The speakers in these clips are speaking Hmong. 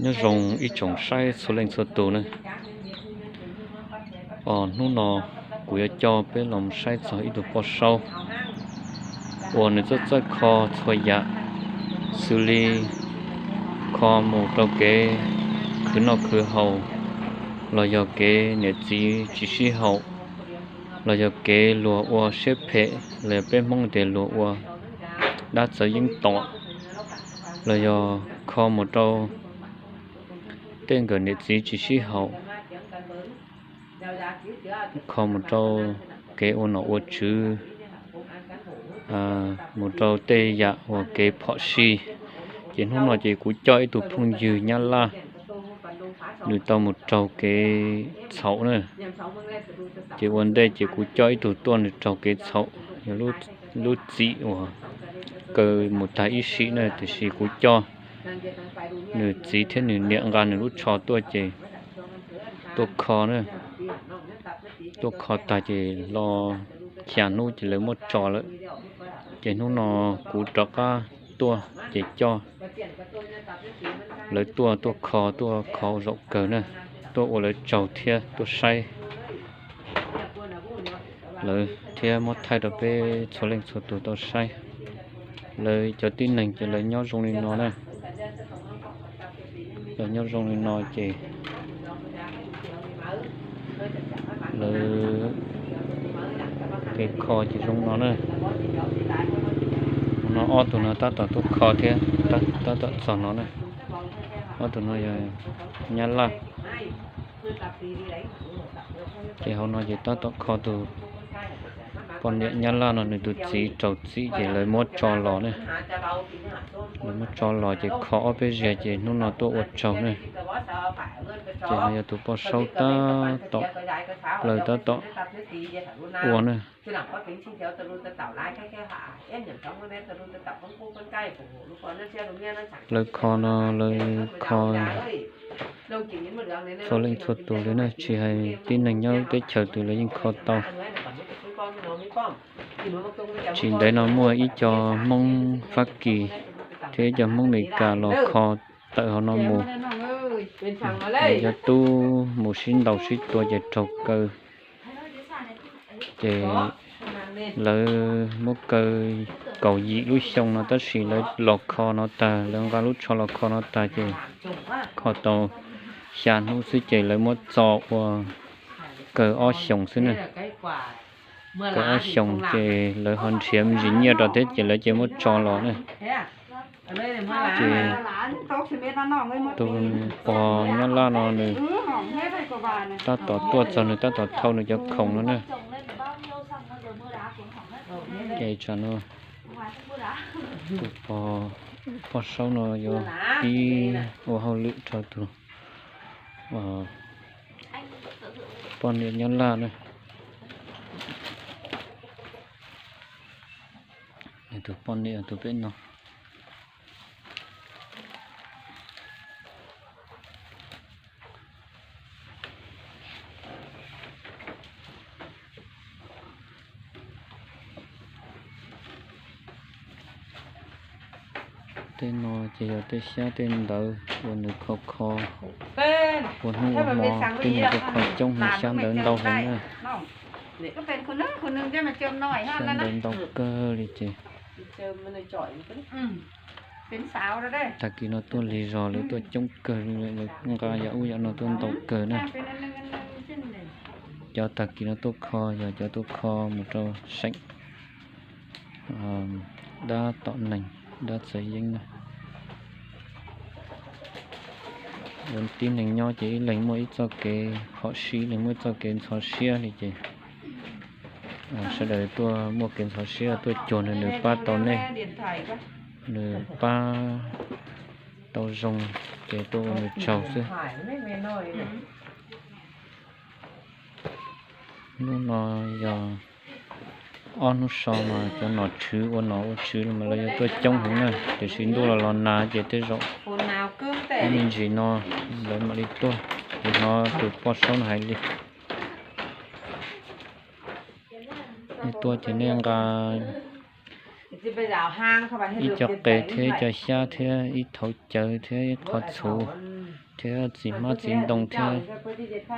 Nyob zoo ib tsoom saib txhua leej txhua tus ne. Os, hnub no kuv yuav coj peb los saib txog ib tug poj saub uas nws txawj txawj kho txhua yam, xws li kho mus rau kev khwv noj khwv haus, los yog kev niam txiv tsis sib haum, los yog kev luag ua siab phem, los yog peb Hmoob tias luag ua dab txawv yeeb tom, los yog kho mus rau tej nkawm niam txiv tsis sib haum, kho mus rau kev ua nom ua tswv, mus rau tej yam uas kev phom sij. Ces hnub no ces kuv coj ib tug phooj ywg Nyab Laj, nws tau mus raug kev txhaum na. Ces ua ntej ces kuv coj ib tug tuaj nws raug kev txhaum, yog lub txim uas kaw mus tag ib sim na, tiam sis kuv coj nws txiv thiab nws niam nqa nws lub tsho tuaj ces tuaj kho na. Tuaj kho tag ces los xya hnub ces lawv muab tso lawm. Ces hnub no kuv rov qab tuaj ces coj lawv tuaj, tuaj kho, tuaj kho zaum kawg na, tuaj ua lawv tsaug thiab tuaj saib lawv thiab muab thaij rau peb txhua leej txhua tus tau saib. Lawv cov tib neeg ces lawv nyob zoo li no na. Lawv nyob zoo li no ces lawv kev kho ces zoo no na. No ob tug no tab tom tuaj kho thiab, tab tom txog no na. Ob tug no yog Nyab Laj. Ces hauv no ces tab tom kho tus poj niam Nyab Laj no nws tus txiv raug txim ces lawv muab tso los ne. Lawv muab tso los ces kho ob peb zaug ces hnub no tuaj ua tsaug ne. Ces no yog tus poj saub tab tom plaws tab tom ua ne. Lawv kho no lawv kho txhua leej txhua tus li na, tsis hais tib neeg nyob teb chaws twg lawv yeej kho tau. Tsis ntev no muaj ib co Hmoob Fab Kis thiab ib co Hmoob Amelikas los kho tawm hauv no mus. Cov tub mus sib ntaus sib tua ces raug kaw. Ces lawv muab kaw kaum yim lub xyoo no tab sis lawv los kho no tag, lawv nqa lub tsho los kho no tag ces kho tau xya hnub xwb ces lawv muab txo ua kaw ob xyoos xwb ne. Kaw ob xyoos ces lawv ho nrhiav me ntsis nyiaj rau thiab ces lawv cia muab tso los ne. Ces tus pog Nyab Laj no nws tab tom tuaj txog, nws tab tom thau nws cov khoom no na. Ces tsam no tus pog, pog saub no yuav pib ua hauj lwm rau tus poj niam Nyab Laj na. Tus poj niam tus peb no. Tej no ces yog tej xyab tej ntawv uas nws kho kho ua hnub ua hmo, tib neeg tuaj kho coob heev, xyab ntawv ntau heev na. Xyab ntawv ntau kawg li ces tag kis no tuaj lig zog, lawv tuaj coob kawg li, lawv nqa yam ub yam no tuaj ntau kawg na. Cov tag kis no tuaj kho yog cov tuaj kho mus rau seem dab tom neeg, dab txawv yeeb na. Ua tib neeg nyob ces ib leeg muaj ib txoj kev phom sij, ib leeg muaj ib txoj kev ntxhov siab li ces sawv daws tuaj muaj kev ntxhov siab tuaj cuag nws, nws pab tau nej, nws pab tau zoo ces tuaj ua nws tsaug xwb. Hnub no yog ob hnub so mas cov nom tswv ua nom ua tswv los mas lawv yuav tuaj coob heev na, tiam sis ntuj los los nag ces tej zaum ib me ntsis no lawv mam li tuaj. Kuv hnov tus poj saub no hais li, nej tuaj ces nej nqa ib co qe thiab ib co xyab thiab ib thauv cawv thiab ib qho txhuv thiab txiv hmab txiv ntoo thiab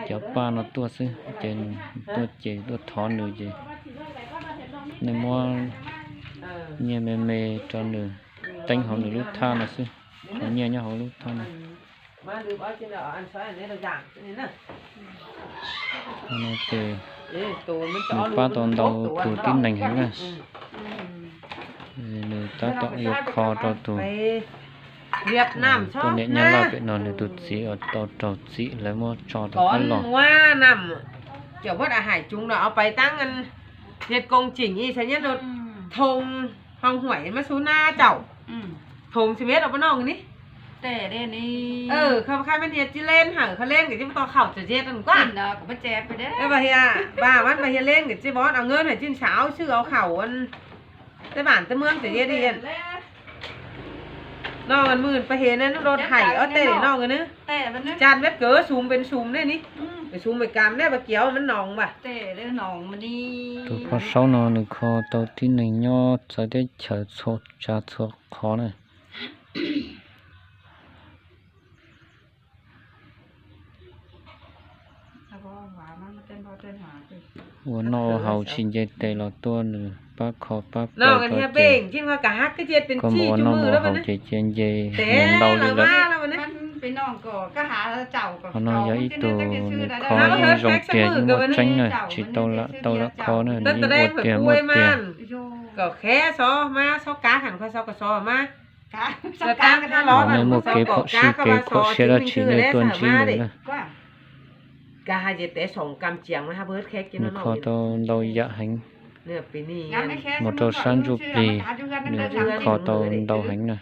cov paj no tuaj xwb, ces tuaj ces tuaj thov nws ces nej muab nyiaj me me rau nws, teeb hauv nws lub thaj no xwb, qhov nyiaj nyob hauv lub thaj no. Ces nws pab tau ntau tus tib neeg heev na. Nws tab tom yuav kho rau tus poj niam Nyab Laj pem no nws tus txiv uas tau raug txim lawv muab tso rau qab los. Thùng không huẩy mà số na chậu. Thùng thì biết đâu có nông ni. Khai mến hiệp chứ lên hở khai lên cái chứ tao khẩu trở dệt ăn quá. Ê bà hiệp, bà mắn bà hiệp lên cái chứ bón ao ngơn hả chứ xáo sư ao khẩu ăn. Tej bản tej mương tej yej di. No ngan mưn pa he ne nub dot hais ob tej no ngan nub. Chan vet kawv sum pen sum ne ni. Pen sum mej kam ne pa kiav mej nong pa. Tus poj saub no nws kho tau tib neeg nyob txawv teb chaws txhua tsav txhua qhov na. Ua noj ua haus tsis nce tes los tuaj nws pab kho pab pab rau ces koj mus ua noj ua haus ces cia nce ntau li lawm. Qhov no yog ib tug nws kho yeej zoo tiag yeej muaj tseeb na, tsis tau lam tau lam kho na, nws yeej ua tiag muaj tiag. Nej muaj kev phom sij kev khuam siab dab tsi nej tuaj ntsib nws na. Nws kho tau ntau yam heev, mus rau sab ntsuj plig nws kho tau ntau heev na.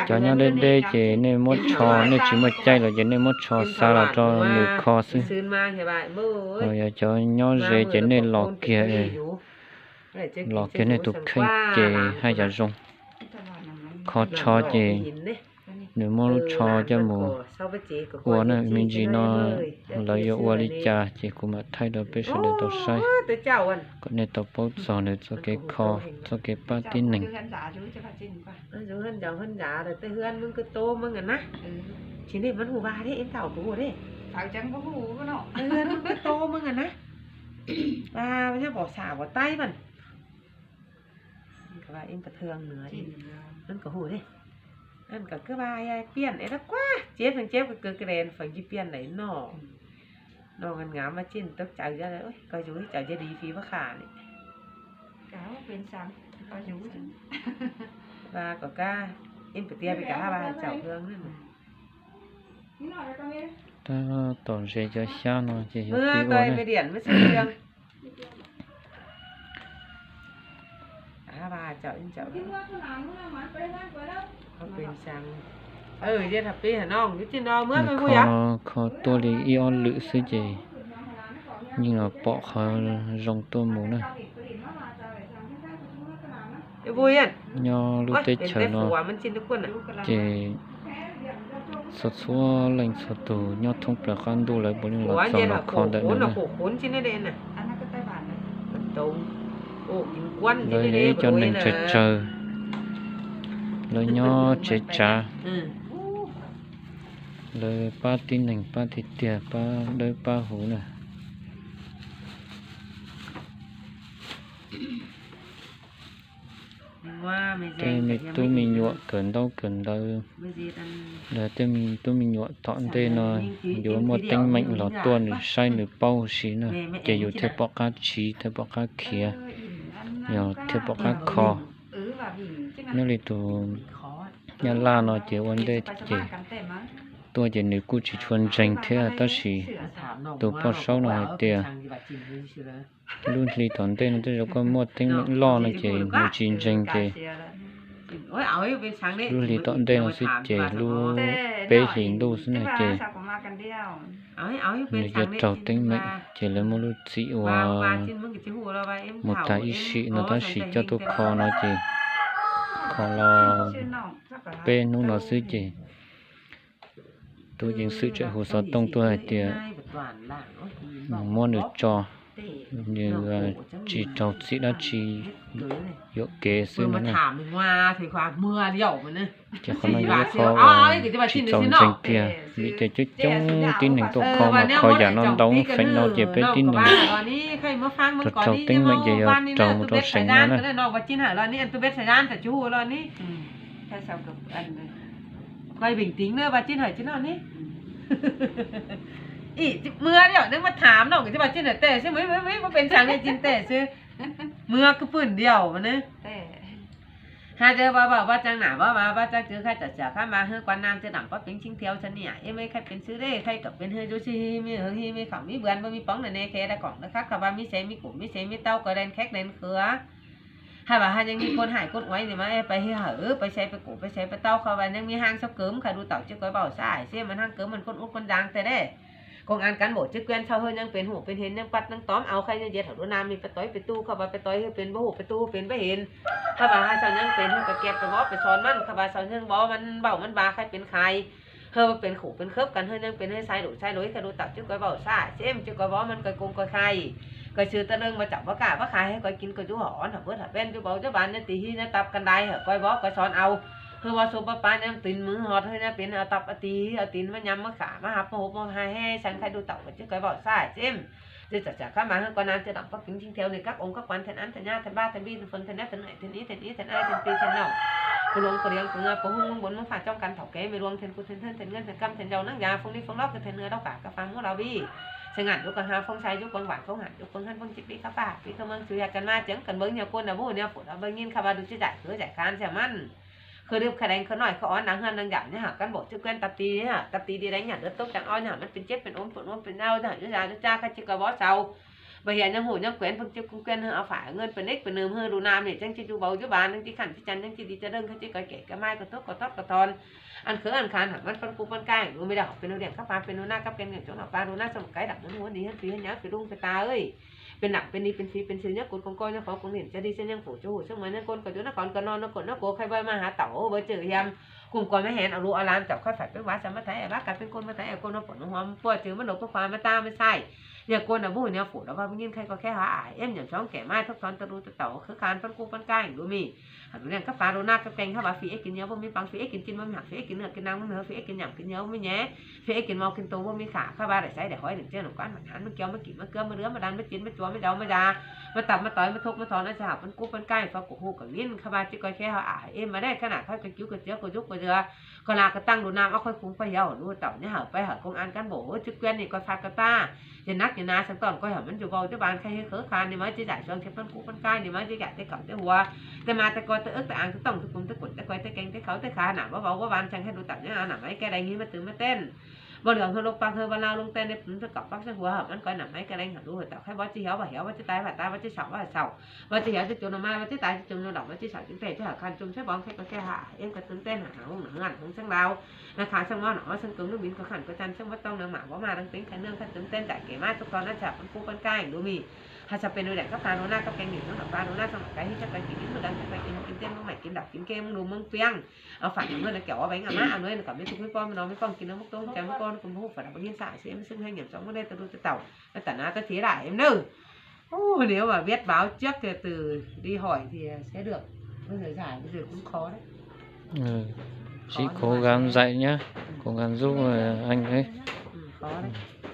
Cov nyob deb deb ces nej muab tsho, nej tsis muaj caij los ces nej muab tsho xa los rau nws kho xwb. Ho yog cov nyob ze ces nej los kiag, los kiag nej tus kheej ces haj yam zoo. Kho tsho ces nws muab lub tsho coj mus ua na, me ntsis no lawv yuav ua li cas ces kuv mam thaij rau peb sawv daws tau saib kom nej tau paub txog nws txoj kev kho, txoj kev pab tib neeg. Pian es dab kuab, ceb feem ceb kws kws kren feem ci pian lawm no. No ngan ngam mas cin tau cawv, koj yug cawv cia di fi pab qha ne. Tab tom ze cov xyab no ces yog pib ua na. Nws kho no kho tuaj li ib ob lwm xwb ces yeej los pom qhov zoo tuaj mus na. Nyob lub teb chaws no ces txhua txhua leej txhua tus nyob thoob plaws qab ntuj lawv puav leej los txog los kho ntawm no na. Lawv yog ib cov neeg tsawg tsawg, lawv nyob tsev tsav, lawv pab tib neeg pab tiag tiag, pab dawb pab huv na. Tej me tub me nyuam kawm ntaub kawm ntawv, tej me tub me nyuam tom ntej no yuav muaj teeb meem los tuaj nws saib nws paub huv si na, ces yus thiaj pom qab tsiv thiaj pom qab khiav, yog thiaj pom qab kho. Nyob li tus Nyab Laj no ces ua ntej ces tuaj ces nws kuj tsis tshua ntseeg thiab, tab sis tus poj saub no hais tias lub hli tom ntej no tej zaum koj muaj teeb meem loj no ces nws tsis ntseeg ces lub hli tom ntej no xwb ces lub peb hlis ntuj xwb no ces nws yuav raug teeb meem ces lawv muaj lub txim uas mus tag ib sim no tab sis coj tuaj kho no ces kho los peb hnub no xwb ces tub ceev xwm tseem hu xov tooj tuaj hais tias muab nws tso, Nws tsis raug txim dab tsi, yuam kev xwb no na. Ces qhov no yog qhov tsis txaus ntseeg tiag, vim tias coob coob tib neeg tuaj kho mas kho yam no ntau feem no ces peb tib neeg raug raug teeb meem ces yog raug mus rau seev no na. Hais tias Vaj Vaj Vaj Tsav Nam Vaj Vaj Vaj Tsav Tswv Khaib Tam Xiam Khab Mas Hwj Kuam Nam Txiv Dam Pob Peev Tsheej Thiau Tshaj Niam Ib Me Khaib Peev Xwb Dej Khaib Kom Peev Hwj Ntu Si Hi Me Hwv Hi Me Khom Mi Buan Npua Mi Poob Nte Ne Khe Da Koom Da Khab Kha Vaj Mi Xev Mi Kum Mi Xev Mi Tau Koj Len Kheb Len Khwv Hais Vam Hais Yeej Mi Pon Hais Kun Uaiv Nim Mas Pais Hi Hawm Pais Xev Pais Kum Pais Xev Pais Tau Kha Vaj Yeej Mi Hang Xauj Kawm Kha Du Tau Tsis Koi Vaum Sai Siab Mas Hang Kawm Mas Kun Ub Kun Dang Tej Dej Công an cán bộ chức quyền sau hơi nhưng pên hủ pên hên nhưng bắt nhưng tóm ao khay nhưng dệt hở đua nam mi pên tối pên tu khâu ba pên tối hơi pên bố hủ pên tu pên bố hên. Khâu ba hai sau nhưng pên hơi pên kiệt pên bó pên son măn khâu ba sau nhưng bó măn bảo măn ba khay pên khai. Hơi pên khủ pên khớp cắn hơi nhưng pên hơi sai đủ sai lối khay đua tạo chứ coi bảo sai xem chứ coi bó măn coi công coi khai. Coi sư ta lưng mà chẳng bó cả bó khai hay coi kín coi chú hỏ hở bớt hở bên chú báu chú bán nên tì hi nên tập căn đài hở coi bó coi son ao. Hơi bó số bó pa nhưng tin mứ họt hơi nên pên tập tì hi tin mà nhắm mà khả mà hạp mà hộp mà hai he sang khay đua tạo coi chứ coi bảo sai xem. Ces txawm txawm khab mas hwj kuam nam txiv dam pob peev tsheej thiau nws kab oos kab kuan then an then nyab then npaj then npij then fon then nab then nai then ib then ib then ai then pij then naum. Kuv luang kuv liang kuv nga kuv hwj hwj npun muab faj cooj kan thaum kev me luang then kuv then thawj then nyiaj then kam then yau nab ya foob lib foob lob kws then nua dob kam kab faj muab los vij. Xeev Am yuav koj ha foob sai yuav kuv vam foob ham yuav kuv han foob cib pib kab paj pib kab meej txwv yag kan maj ceev kan npawg nyuag kuj na vuj nyuag pum dab npawg nyij khab vaj du tsib zaim kuv zaim khan xia maj. Khwv dwb khwv deev khwv noj khwv ob nag hwj nag yam nyab hawm kab npaum tswv kuab tag ti nyab hawm tag ti di deev nyab hawm dawb tub ceev ob nyab hawm mab pes ceb pes ob pes ob pes nau nyab hawm yuav zas yuav tsab khab tsis koj vov sau. Npawg hiam nyob hu nyob kuev npawg cwb kuj kuev hwj ob fam nqeej pes neb pes nws hwj lus nam niam ceeb tsis tu vauv cuab vas neeg tsis kham tsis can neeg tsis di caj dawj khab tsis koj kem kab mai koj tub koj tob koj thon. An khwv an khan hawm mab pab kub pab kaij lus me dam pes nus diam kab pab pes nus naj kab pes niam coob noj pab lus naj xom kaib dam nus hu di hwj tsis hwj nyab pes dub pes tas. Pes nam pes ni pes fiv pes ntxwv nyob kuv koom koj nyob qhov koom niam caj di xwb nyob kuv cuab hu xwb mas nyob kuv koj cuab noj qhov koj no noj kuv noj kuv khaij vaj mas hav taum vawv tswm hiam. Kuv koj me heev au lus au lam caum khaij fam peb vav xav mab thaiv es vav kav peb kuj mab thaiv es kuj noj pom noj huam puaj tswv mab lus puab fam mab tab mab xaij. Yog kuj noj vuj niam fum los vaj nyij khaij koj khaib hov am eb nyam tshoob kem maj thoob thon tau lus tau taum khwv khan pab kub pab kaij lus mi. Hab lus niam kab pab lus naj kab keeg hab vas fiv eb kis nyiav vuj mi pav fiv eb kis cin vuj mi ham fiv eb kis nyiav kis nam vuj mi fiv eb kis nyam kis nyiav vuj mi nyem. Fiv eb kis mau kis tu vuj mi kham khab vas daim xaiv daim hov daim tsiaj lus kab mam hav mab kiau mab kim mab kab mab lwb mab dab mab cin mab cuav mab zau mab zas mab tau mab toi mab thuj mab thon nab tsa ham pab kub pab kaij fab kuv hu kom vin khab vas tsis koj khaib hov am eb mas dej khab nam khaib koj cub koj txiav koj zub koj zua. Koj lam koj taaj lus nam ob qhov khum pab yau lus taum nyab hawm pab hawm koom an kab npaum tswv kuab ni koj fab koj tag. Ces nab ces nas xeev tom koj hawm mab ntsuj vauv cuab vas khaij hwj khwv khan ni mas tsis zam zoo ces pab kub pab kaij ni mas tsis zam tej kaum tej huav tej mas tej koj tej wb tej as tej tooj tej kum tej kum tej koj tej keeg tej khauv tej khav nam vauv vauv vas tseeg hwj lus taum nyab nam mas ib kab deev hwj mab twv mab tej. Vauv lwm hwj lub pab hwj vas lau lub tej ne pw tej kaum pab xeeb huav hawm mab koj nam mas ib kab deev hawm lus taum khaib vauv tsis hiav vas hiav vas tsis tai vas tai vas tsis saum vas saum. Vas tsis hiav tsis cua no mas vas tsis tai tsis cua no daum vas tsis saum tsis pem tsis hawm khan tsoom tsheb vauv khaib koj khaib hab eb koj twv tej nam nam hwj nam hwj nam hwj xeeb lau. Nas khav xeeb vauv nam xeeb koom lub vin koj kham koj tsan xeeb vauv tooj nas mam vauv mas deev teev khaij neeg khaij twv tej nram kev mas txhua tog nab tsa pab kub pab kaij lus mi. Has txhad pes nus daim kab pab lus naj kab keeg nim tub nam pab lus naj xoo nam kaij hib tshab kaij kis ib lub dab tshab kaij kis kis tej muab maim kis nram kis kej muab lus muab piab. Au fam nam nuj na kiav ua veev a mab a nuj na kom me tug peb poj me no me poj kis no muab tub cai muab koj no kuv hu fam nam poj nyiaj xam xwb mab xeeb hab nyam tsoom muab dej tau lus tau taum. Tam nas tab thiv dam em nawj. Ub, nếu mà viết báo trước thì từ đi hỏi thì sẽ được. Bây giờ giải bây giờ cũng khó đấy. Chị cố gắng dạy nhá, cố gắng giúp anh ấy. Khó đấy.